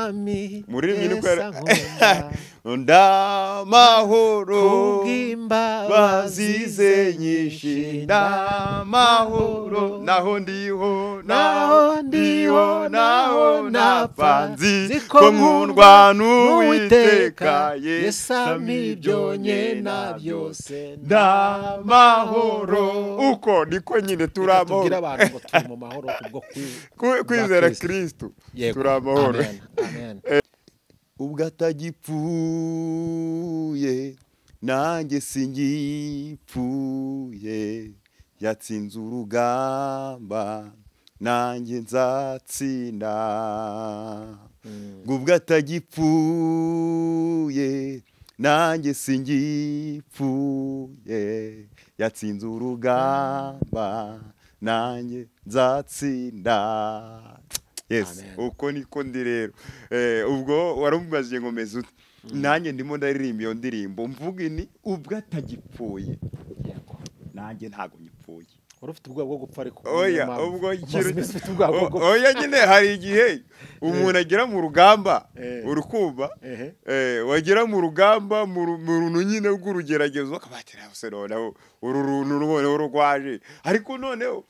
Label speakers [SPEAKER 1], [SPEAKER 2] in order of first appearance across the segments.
[SPEAKER 1] umwami
[SPEAKER 2] Muririmbyi niko
[SPEAKER 1] Yesu ankunda
[SPEAKER 2] ndamahoro
[SPEAKER 1] kubw'imbabazi
[SPEAKER 2] bazize nyinshi ndamahoro naho ndiho
[SPEAKER 1] naho ndiho naho napfa
[SPEAKER 2] nzi ko nkundwa n'Uwiteka
[SPEAKER 1] Yesu ampa ibyo nkena byose
[SPEAKER 2] ndamahoro. Uko niko nyine turi
[SPEAKER 1] Reka tubwire
[SPEAKER 2] amahoro
[SPEAKER 1] abantu ngo turi mu mahoro kubwo
[SPEAKER 2] kwizera
[SPEAKER 1] Kristo.
[SPEAKER 2] Kristo
[SPEAKER 1] Yego.
[SPEAKER 2] turi amahoro.
[SPEAKER 1] Amen. Amen.
[SPEAKER 2] Ubwo atagipfuye nanjye singipfuye, yatsinze urugamba nanjye nzatsinda. Ubwo atagipfuye nanjye singipfuye, yatsinze urugamba nanjye nzatsinda. Yes,
[SPEAKER 1] Amen.
[SPEAKER 2] uko niko ndi rero. Ubwo warumubajije ngo meze ute? Nanjye ndimo ndaririmba iyo ndirimbo mvuga ini ubwo atagipfuye
[SPEAKER 1] Yego.
[SPEAKER 2] nanjye ntago nyipfuye.
[SPEAKER 1] Wari ufite ubwoba bwo gupfa ariko
[SPEAKER 2] Oya,
[SPEAKER 1] niyo mpamvu.
[SPEAKER 2] ubwo
[SPEAKER 1] Umaze iminsi ufite ubwoba bwo gupfa.
[SPEAKER 2] Oya nyine hari igihe umuntu agera mu rugamba urukumva wagera mu rugamba mu runtu nyine rw'urugeragezo akabatira se noneho uru runtu noneho rwaje, ariko noneho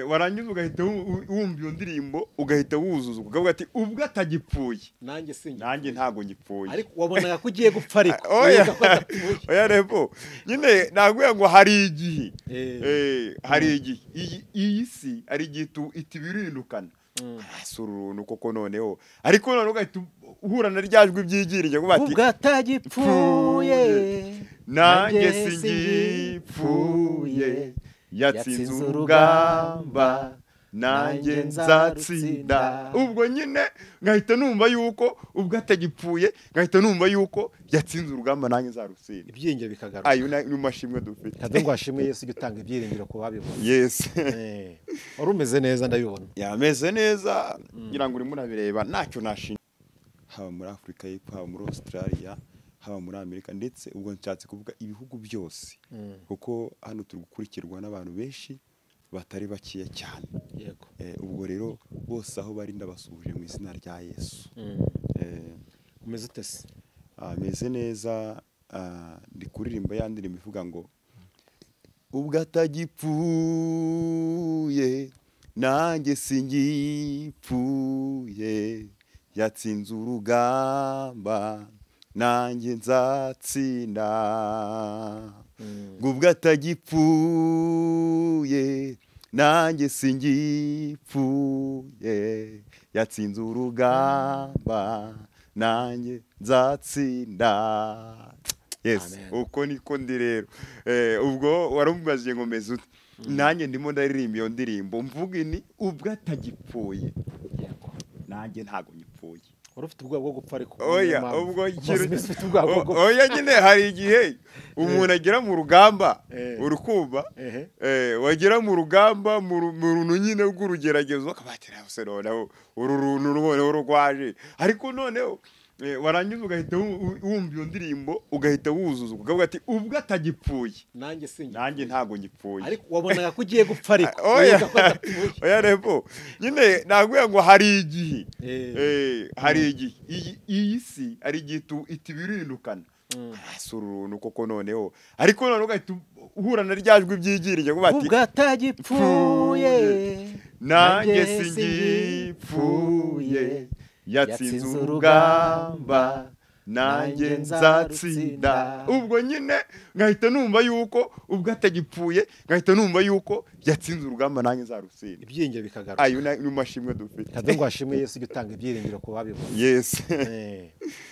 [SPEAKER 2] warangiza ugahita wumva iyo ndirimbo ugahita wuzuza ukavuga ati ubwo atagipfuye
[SPEAKER 1] Nanjye sinjye
[SPEAKER 2] nanjye ntago ngipfuye.
[SPEAKER 1] ariko wabonaga ko ugiye gupfa ariko
[SPEAKER 2] Oya,
[SPEAKER 1] wibuka ko adapfuye.
[SPEAKER 2] oya rebo nyine nagwe ngo hari igihe hari igihe iyi si ari igihe itibirindukana asura uruntu koko noneho, ariko noneho ugahita uhura na rya jwi byigiriye ngo bati
[SPEAKER 1] ubwo atagipfuye
[SPEAKER 2] nanjye singipfuye, yatsinze urugamba nanjye nzatsinda. Ubwo nyine ngahita numva yuko ubwo atagipfuye ngahita numva yuko yatsinze urugamba nanjye nzarutsinda.
[SPEAKER 1] Ibyiringiro bikagaruka.
[SPEAKER 2] Ayo ni mashimwe dufite.
[SPEAKER 1] Kaze ngo hashimwe Yesu ujye utanga ibyiringiro ku babibona.
[SPEAKER 2] Yes.
[SPEAKER 1] Wari umeze neza ndabibona.
[SPEAKER 2] Yameze neza ngira ngo urimo urabireba ntacyo nashinja. Haba muri Afurika y'Epfo, haba muri Australia, haba muri Amerika, ndetse ubwo nshatse kuvuga ibihugu byose kuko hano turi gukurikirwa n'abantu benshi batari bakeya cyane.
[SPEAKER 1] Yego.
[SPEAKER 2] Ubwo rero bose aho bari ndabasuhuje mu izina rya Yesu.
[SPEAKER 1] Umeze ute se?
[SPEAKER 2] Ameze neza. Ndi kuririmba ya ndirimbo ivuga ngo ubwo atagipfuye nanjye singipfuye, yatsinze urugamba nanjye nzatsinda. Ubwo atagipfuye nanjye singipfuye, yatsinze urugamba nanjye nzatsinda. Yes,
[SPEAKER 1] Amen.
[SPEAKER 2] uko niko ndi rero. Ubwo warumubajije ngo meze ute? Nanjye ndimo ndaririmba iyo ndirimbo mvuga ini ubwo atagipfuye
[SPEAKER 1] Yego.
[SPEAKER 2] nanjye ntago nyipfuye.
[SPEAKER 1] Wari ufite ubwoba bwo gupfa ariko
[SPEAKER 2] Oya,
[SPEAKER 1] niyo mpamvu.
[SPEAKER 2] ubwo
[SPEAKER 1] Umaze iminsi ufite ubwoba bwo gupfa.
[SPEAKER 2] Oya nyine hari igihe umuntu agera mu rugamba urukumva wagera mu rugamba mu runtu nyine rw'urugeragezo akabatira se noneho uru runtu noneho rwaje, ariko noneho warangiza ugahita wumva iyo ndirimbo ugahita wuzuza ukavuga ati ubwo atagipfuye
[SPEAKER 1] Nanjye sinjye
[SPEAKER 2] nanjye ntago ngipfuye.
[SPEAKER 1] ariko wabonaga ko ugiye gupfa ariko
[SPEAKER 2] Oya,
[SPEAKER 1] wibuka ko adapfuye.
[SPEAKER 2] oya rebo nyine nagwe ngo hari igihe hari igihe iyi si ari igihe itibirindukana asura uruntu koko noneho, ariko noneho ugahita uhura na rya jwi byigiriye ngo bati
[SPEAKER 1] ubwo atagipfuye
[SPEAKER 2] nanjye singipfuye, yatsinze urugamba nanjye nzatsinda. Ubwo nyine ngahita numva yuko ubwo atagipfuye ngahita numva yuko yatsinze urugamba nanjye nzarutsinda.
[SPEAKER 1] Ibyiringiro bikagaruka.
[SPEAKER 2] Ayo ni mashimwe dufite.
[SPEAKER 1] Kaze ngo hashimwe Yesu ujye utanga ibyiringiro ku babibona.
[SPEAKER 2] Yes.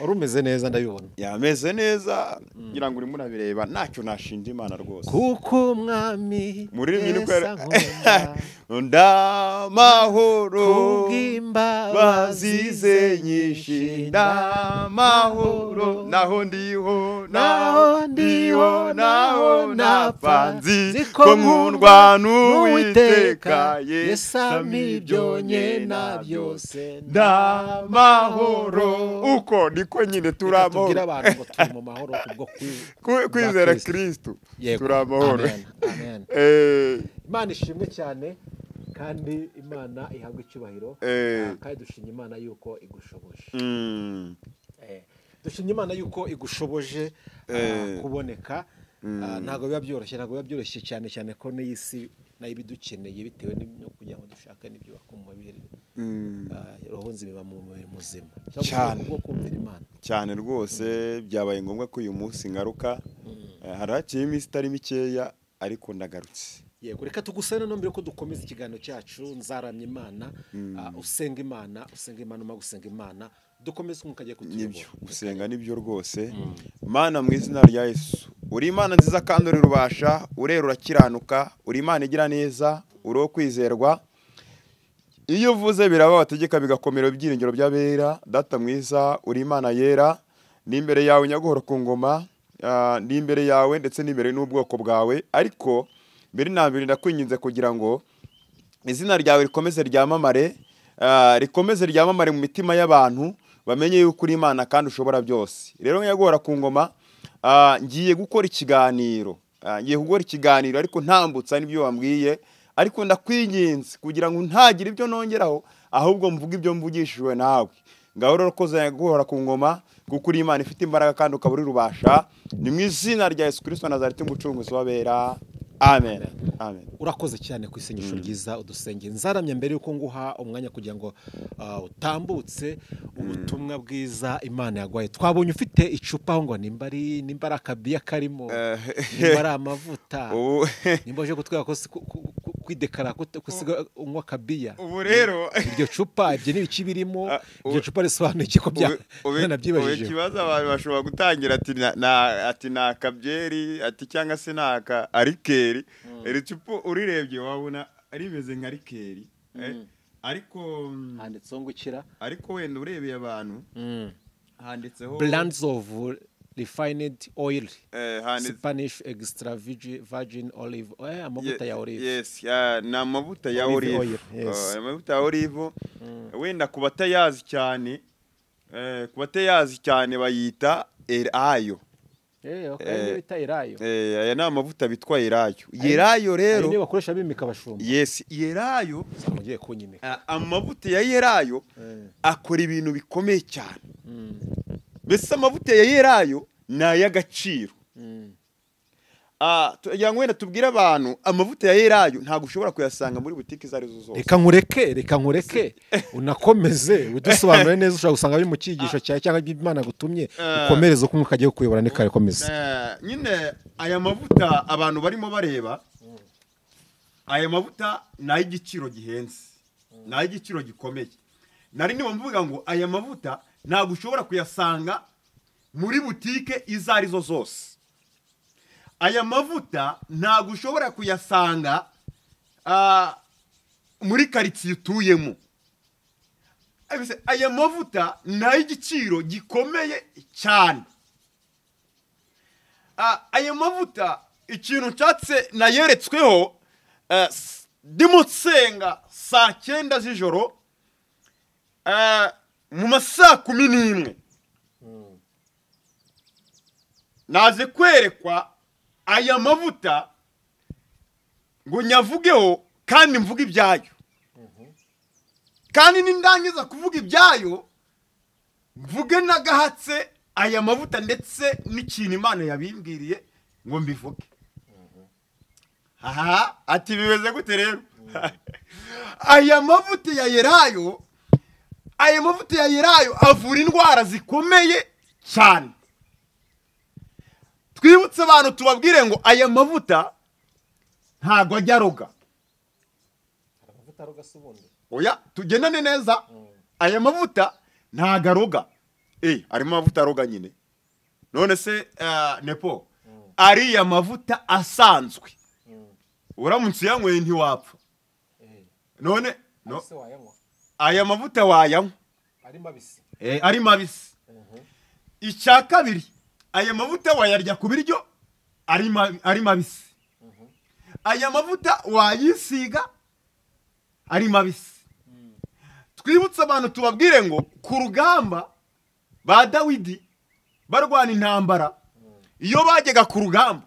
[SPEAKER 1] Wari umeze neza ndabibona.
[SPEAKER 2] Yameze neza ngira ngo urimo urabireba ntacyo nashinja Imana rwose.
[SPEAKER 1] Kuko umwami
[SPEAKER 2] Muririmbyi niko
[SPEAKER 1] Yesu ankunda
[SPEAKER 2] ndamahoro
[SPEAKER 1] kubw'imbabazi
[SPEAKER 2] bazize nyinshi ndamahoro naho ndiho
[SPEAKER 1] naho ndiho naho napfa
[SPEAKER 2] nzi ko nkundwa n'Uwiteka
[SPEAKER 1] Yesu ampa ibyo nkena byose
[SPEAKER 2] ndamahoro. Uko niko nyine turi
[SPEAKER 1] Reka tubwire
[SPEAKER 2] amahoro
[SPEAKER 1] abantu ngo turi mu mahoro kubwo
[SPEAKER 2] kwizera
[SPEAKER 1] Kristo.
[SPEAKER 2] Kristo
[SPEAKER 1] Yego.
[SPEAKER 2] turi amahoro.
[SPEAKER 1] Amen. Amen. Imana ishimwe cyane. Kandi Imana ihabwa icyubahiro, kandi dushimye Imana yuko igushoboje. Dushimye Imana yuko igushoboje kuboneka. Ntabwo biba byoroshye, ntabwo biba byoroshye cyane cyane ko n'iyi si nayo ibidukeneye bitewe n'ibyo kugira ngo dushake n'ibyubaka umubiri. Roho nzima mu mubiri muzima
[SPEAKER 2] cyane
[SPEAKER 1] bwo kumvira Imana
[SPEAKER 2] cyane rwose. Byabaye ngombwa ko uyu munsi ngaruka, hari haciye iminsi itari mikeya ariko ndagarutse.
[SPEAKER 1] Yego, reka tugusane no mbere ko dukomeza ikiganiro cyacu. Nzaramya Imana, usenga Imana, usenga Imana, uma gusenga Imana, dukomeze umukajya kutuyobora.
[SPEAKER 2] Nibyo, gusenga nibyo rwose. Mana, mu izina rya Yesu, uri Imana nziza kandi uri rubasha, urera urakiranuka, uri Imana igira neza, uri uwo kwizerwa. Iyo uvuze biraba, wategeka bigakomera, ibyiringiro by'abera. Data mwiza, uri Imana yera, ni imbere yawe nyaguhora ku ngoma, ni imbere yawe ndetse n'imbere n'ubwoko bwawe. Ariko mbere na mbere ndakwinginze kugira ngo izina ryawe rikomeze ryamamare, rikomeze ryamamare mu mitima y'abantu, bamenye yuko uri Imana kandi ushobora byose. Rero nyaguhora ku ngoma, ngiye gukora ikiganiro, ngiye gukora ikiganiro ariko ntambutsa n'ibyo wambwiye, ariko ndakwinginze kugira ngo ntagire ibyo nongeraho, ahubwo mvuge ibyo mvugishijwe nawe. Ngaho rero koza nyaguhora ku ngoma, kuko uri Imana ifite imbaraga kandi ukaba uri rubasha. Ni mu izina rya Yesu Kristo Nazareti, umucunguzi w'abera. Amen. Amen.
[SPEAKER 1] Urakoze cyane ku isengesho ryiza udusenge. Nzaramya, mbere yuko nguha umwanya kugira ngo utambutse ubutumwa bwiza Imana yaguhaye, twabonye ufite icupa aho ngo nimba ari akabiya karimo, nimba ari amavuta, nimba uje kutwereka ko kwidekara kusiga unywa akabiya.
[SPEAKER 2] Ubu rero
[SPEAKER 1] iryo cupa, ibyo n'ibiki birimo, iryo cupa risobanuye iki ko
[SPEAKER 2] nabyibajije? Ikibazo abantu bashobora gutangira ati ati ni akabyeri, ati cyangwa se ni aka arikeri. Iri cupa urirebye wabona rimeze nka rikeri, ariko
[SPEAKER 1] handitseho ngo ukira.
[SPEAKER 2] Ariko wenda urebeye abantu handitseho
[SPEAKER 1] brands of refined oil, Spanish extra virgin olive oil, amavuta ya olive.
[SPEAKER 2] Yes, ni amavuta ya olive, amavuta ya olive. Wenda ku batayazi cyane, ku batayazi cyane bayita elayo.
[SPEAKER 1] Bita elayo.
[SPEAKER 2] Aya ni amavuta bitwa elayo. Elayo rero
[SPEAKER 1] niyo bakoresha bimika abashumba.
[SPEAKER 2] Yes, elayo
[SPEAKER 1] mugiye kunyimika.
[SPEAKER 2] Amavuta ya elayo akora ibintu bikomeye cyane. Mbese amavuta ya elayo ni ay'agaciro. Tugira ngo wenda tubwire abantu, amavuta ya elayo ntabwo ushobora kuyasanga muri butike izo arizo zose.
[SPEAKER 1] Reka nkureke unakomeze udusobanure neza, ushobora gusanga biri mu cyigisho cyawe cyangwa Imana gutumye, ukomereze uko umwuka agiye kuyobora niko akomeza.
[SPEAKER 2] Nyine aya mavuta abantu barimo bareba, aya mavuta ni ay'igiciro gihenze, ni ay'igiciro gikomeye. Nari niba mvuga ngo aya mavuta ntabwo ushobora kuyasanga muri butike izo arizo zose. Aya mavuta ntabwo ushobora kuyasanga muri karitsiye utuyemo. Aya mavuta ni ay'igiciro gikomeye cyane. Aya mavuta ikintu nshatse nayeretsweho ndimo nsenga saa 9 z'ijoro, mu masaa 11 naze kwerekwa aya mavuta ngo nyavugeho kandi mvuge ibyayo. Kandi nindangiza kuvuga ibyayo mvuge nagahatse aya mavuta ndetse n'ikintu Imana yabimbwiriye ngo mbivuge. Aha ati bimeze gute rero? Aya mavuta ya elayo, aya mavuta ya elayo avura indwara zikomeye cyane. Twibutse abantu tubabwire ngo aya mavuta ntago ajya aroga.
[SPEAKER 1] Amavuta aroga se ubundi?
[SPEAKER 2] Oya, tugendane neza. Aya mavuta ntago aroga. Arimo amavuta aroga nyine. None se nepo ariya mavuta asanzwe uramutse uyanyweye ntiwapfa. None no, aya mavuta wayanywa
[SPEAKER 1] ari mabisi.
[SPEAKER 2] Ari mabisi. Icya kabiri, aya mavuta wayarya ku biryo ari mabisi. Aya mavuta wayisiga ari mabisi. Twibutse abantu tubabwire ngo ku rugamba ba Dawidi barwana intambara, iyo bajyaga ku rugamba,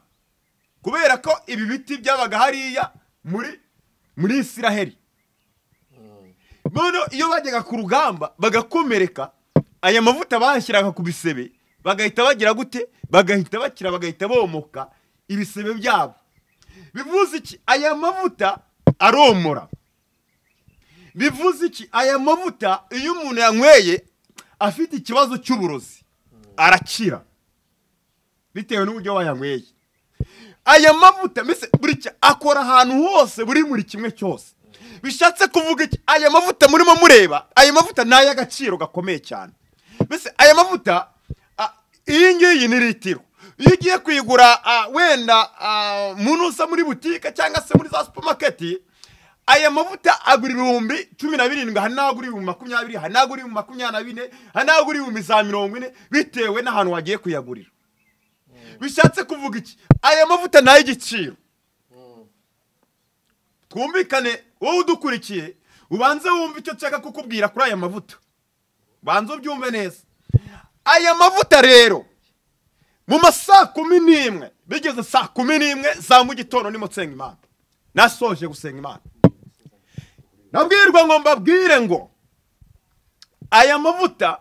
[SPEAKER 2] kubera ko ibi biti byabaga hariya muri Isiraheli, None iyo bajyaga ku rugamba bagakomereka, aya mavuta bayashyiraga ku bisebe, bagahita bagira gute? Bagahita bakira, bagahita bomoka ibisebe byabo. Bivuze iki? Aya mavuta aromora. Bivuze iki? Aya mavuta iyo umuntu yanyweye afite ikibazo cy'uburozi arakira, bitewe n'uburyo wayanyweye. Aya mavuta mbese buri akora ahantu hose, buri kimwe cyose. Bishatse kuvuga iki? Aya mavuta murimo mureba, aya mavuta ni ay'agaciro gakomeye cyane. Mbese aya mavuta, iyi ngiyi ni litiro. Iyo ugiye kuyigura wenda munusa muri butike cyangwa se muri za supermarket, aya mavuta agura 17,000, hari n'agura 20,000, hari n'agura 24,000, hari n'agura 40,000, bitewe n'ahantu wagiye kuyagurira. Bishatse kuvuga iki? Aya mavuta ni ay'igiciro. Twumvikane, wowe udukurikiye ubanze wumve icyo nshaka kukubwira kuri aya mavuta, banze ubyumve neza. Aya mavuta rero mu ma 11:00, bigeze 11:00 za mu gitondo ndimo nsenga Imana, nasoje gusenga Imana, nabwirwa ngo mbabwire ngo aya mavuta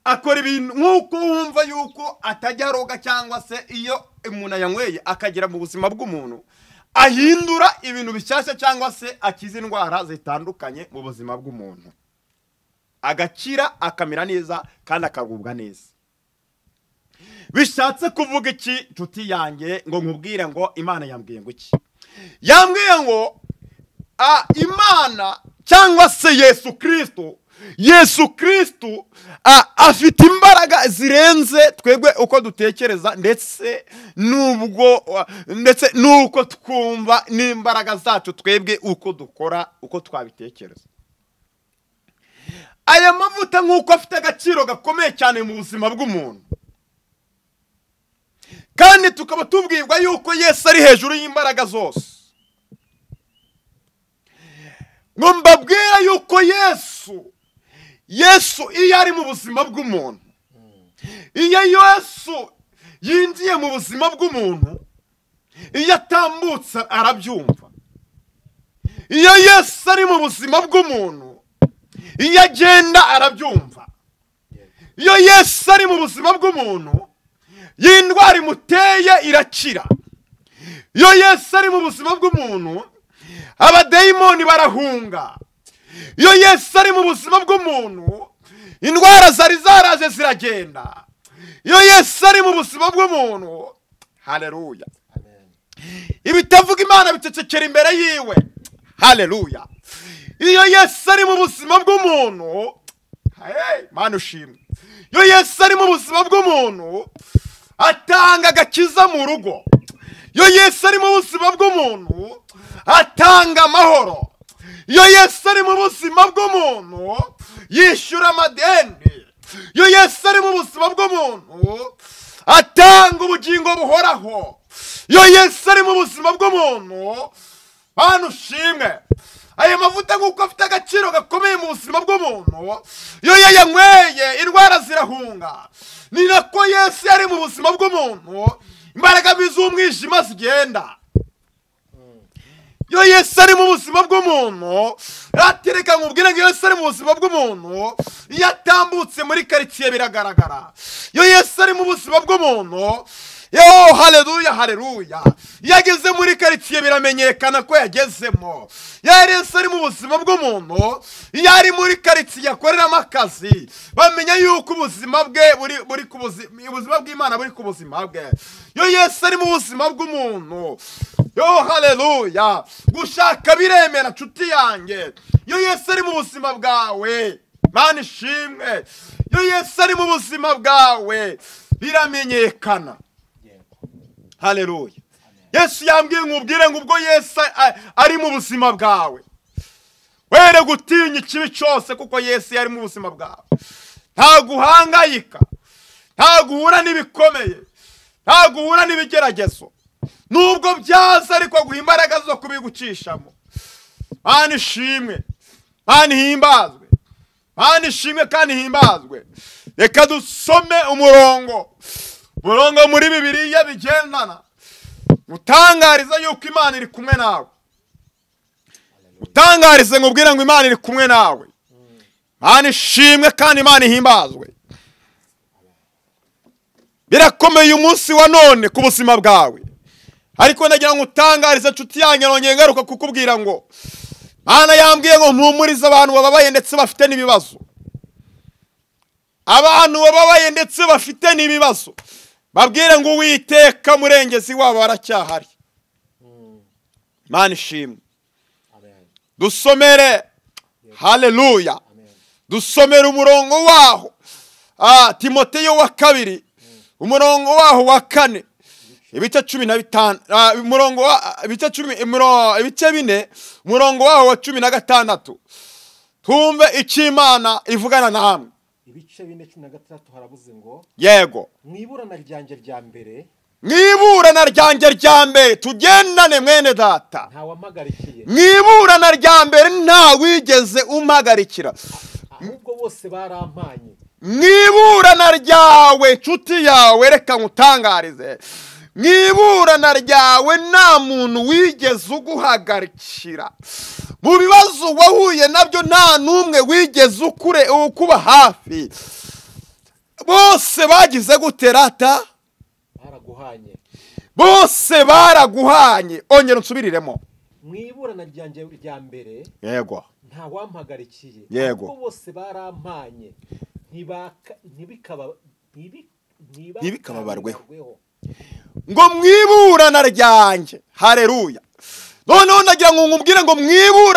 [SPEAKER 2] akora ibintu nk'uko wumva yuko atajya aroga, cyangwa se iyo umuntu ayanyweye akagera mu buzima bw'umuntu ahindura ibintu bishyashya, cyangwa se akiza indwara zitandukanye mu buzima bw'umuntu, agakira akamera neza kandi akagubwa neza. Bishatse kuvuga iki, nshuti yanjye? Ngo nkubwire ngo Imana yambwiye ngo iki? Yambwiye ngo Imana cyangwa se Yesu Kristo, Yesu Kristo afite imbaraga zirenze twebwe uko dutekereza, ndetse nubwo ndetse nuko twumva n'imbaraga zacu twebwe uko dukora, uko twabitekereza. Aya mavuta nk'uko afite agaciro gakomeye cyane mu buzima bw'umuntu, kandi tukaba tubwirwa yuko Yesu ari hejuru y'imbaraga zose, ngo mbabwira yuko Yesu iyo ari mu buzima bw'umuntu, iyo Yesu yinjiye mu buzima bw'umuntu, iyo atambutse arabyumva. Iyo Yesu ari mu buzima bw'umuntu, iyo agenda arabyumva. Iyo Yesu ari mu buzima bw'umuntu, y'indwara imuteye irakira. Iyo Yesu ari mu buzima bw'umuntu, abadayimoni barahunga. Iyo Yesu ari mu buzima bw'umuntu, indwara zari zaraje ziragenda. Iyo Yesu ari mu buzima bw'umuntu, haleluya, ibitavuga Imana bicecekera imbere yiwe, haleluya. Iyo Yesu ari mu buzima bw'umuntu, hey, Mana ushimwe. Iyo Yesu ari mu buzima bw'umuntu, atanga agakiza mu rugo. Iyo Yesu ari mu buzima bw'umuntu, atanga amahoro. Iyo Yesu ari mu buzima bw'umuntu, yishyura amadeni. Iyo Yesu ari mu buzima bw'umuntu, atanga ubugingo buhoraho. Iyo Yesu ari mu buzima bw'umuntu, Mana ushimwe. Aya mavuta nk'uko afite agaciro gakomeye mu buzima bw'umuntu, iyo yayanyweye indwara zirahunga. Ni nako Yesu yari mu buzima bw'umuntu, imbaraga mbi z'umwijima zigenda. Iyo Yesu ari mu buzima bw'umuntu, ratereka nkubwire ngo iyo Yesu ari mu buzima bw'umuntu, iyo atambutse muri karitsiye biragaragara. Iyo Yesu ari mu buzima bw'umuntu, yo haleluya, haleluya, iyo ageze muri karitsiye biramenyekana ko yagezemo. Iyo Yesu ari mu buzima bw'umuntu, iyo ari muri karitsiye akoreramo akazi, bamenya yuko ubuzima bwe buri ku buzima, ubuzima bw'Imana buri ku buzima bwe. Iyo Yesu ari mu buzima bw'umuntu, yo haleluya, gushaka biremera, nshuti yanjye. Iyo Yesu ari mu buzima bwawe, Mana ishimwe. Iyo Yesu ari mu buzima bwawe biramenyekana. Haleluya. Yesu yambwiye nkubwire ngo ubwo Yesu ari mu buzima bwawe, were gutinya ikibi cyose, kuko Yesu yari mu buzima bwawe. Nta guhangayika, nta guhura n'ibikomeye, nta guhura n'ibigeragezo, nubwo byaza ariko guha imbaraga zo kubigucishamo. Mana ishimwe, Mana ihimbazwe, Mana ishimwe kandi ihimbazwe. Reka dusome umurongo muri Bibiliya bigendana, utangariza yuko Imana iri kumwe nawe. Utangarize ngo ubwire ngo Imana iri kumwe nawe. Imana ishimwe kandi Imana ihimbazwe. Birakomeye umunsi wa none ku buzima bwawe, ariko ndagira ngo utangarize nshuti yanjye, nongeye ngaruka kukubwira ngo Imana yambwiye ngo mpumurize abantu bababaye ndetse bafite n'ibibazo. Abantu bababaye ndetse bafite n'ibibazo, babwire ngo Uwiteka murengezi wabo aracyahari. Imana ishimwe. Dusomere, haleluya, dusomere umurongo waho Timoteyo wa kabiri, umurongo waho wa 4, ibice 15, umurongo wa ibice 10, ibice 4, umurongo waho wa 16. Tumve icyo Imana ivugana namwe.
[SPEAKER 1] Ibice 4:16 harabuze ngo
[SPEAKER 2] yego,
[SPEAKER 1] mwiburana ryanjye rya mbere,
[SPEAKER 2] mwiburana ryanjye rya mbere, tugendane mwene data,
[SPEAKER 1] ntawampagarikiye.
[SPEAKER 2] Mwiburana rya mbere nta wigeze umpagarikira,
[SPEAKER 1] ahubwo bose barampanye.
[SPEAKER 2] Mwiburana ryawe nshuti yawe, reka nkutangarize, mwiburana ryawe nta muntu wigeze uguhagarikira. Mu bibazo wahuye nabyo nta n'umwe wigeze ukuba hafi. Bose bagize gute rata?
[SPEAKER 1] Baraguhanye.
[SPEAKER 2] Bose baraguhanye. Ongera unsubiriremo.
[SPEAKER 1] Mwiburana ryanjye rya mbere,
[SPEAKER 2] yego,
[SPEAKER 1] nta wampagarikiye,
[SPEAKER 2] yego,
[SPEAKER 1] ahubwo bose barampanye,
[SPEAKER 2] ntibikababarweho. Ngo mwiburana ryanjye, haleluya. Noneho ndagira ngo nkubwire ngo mwibura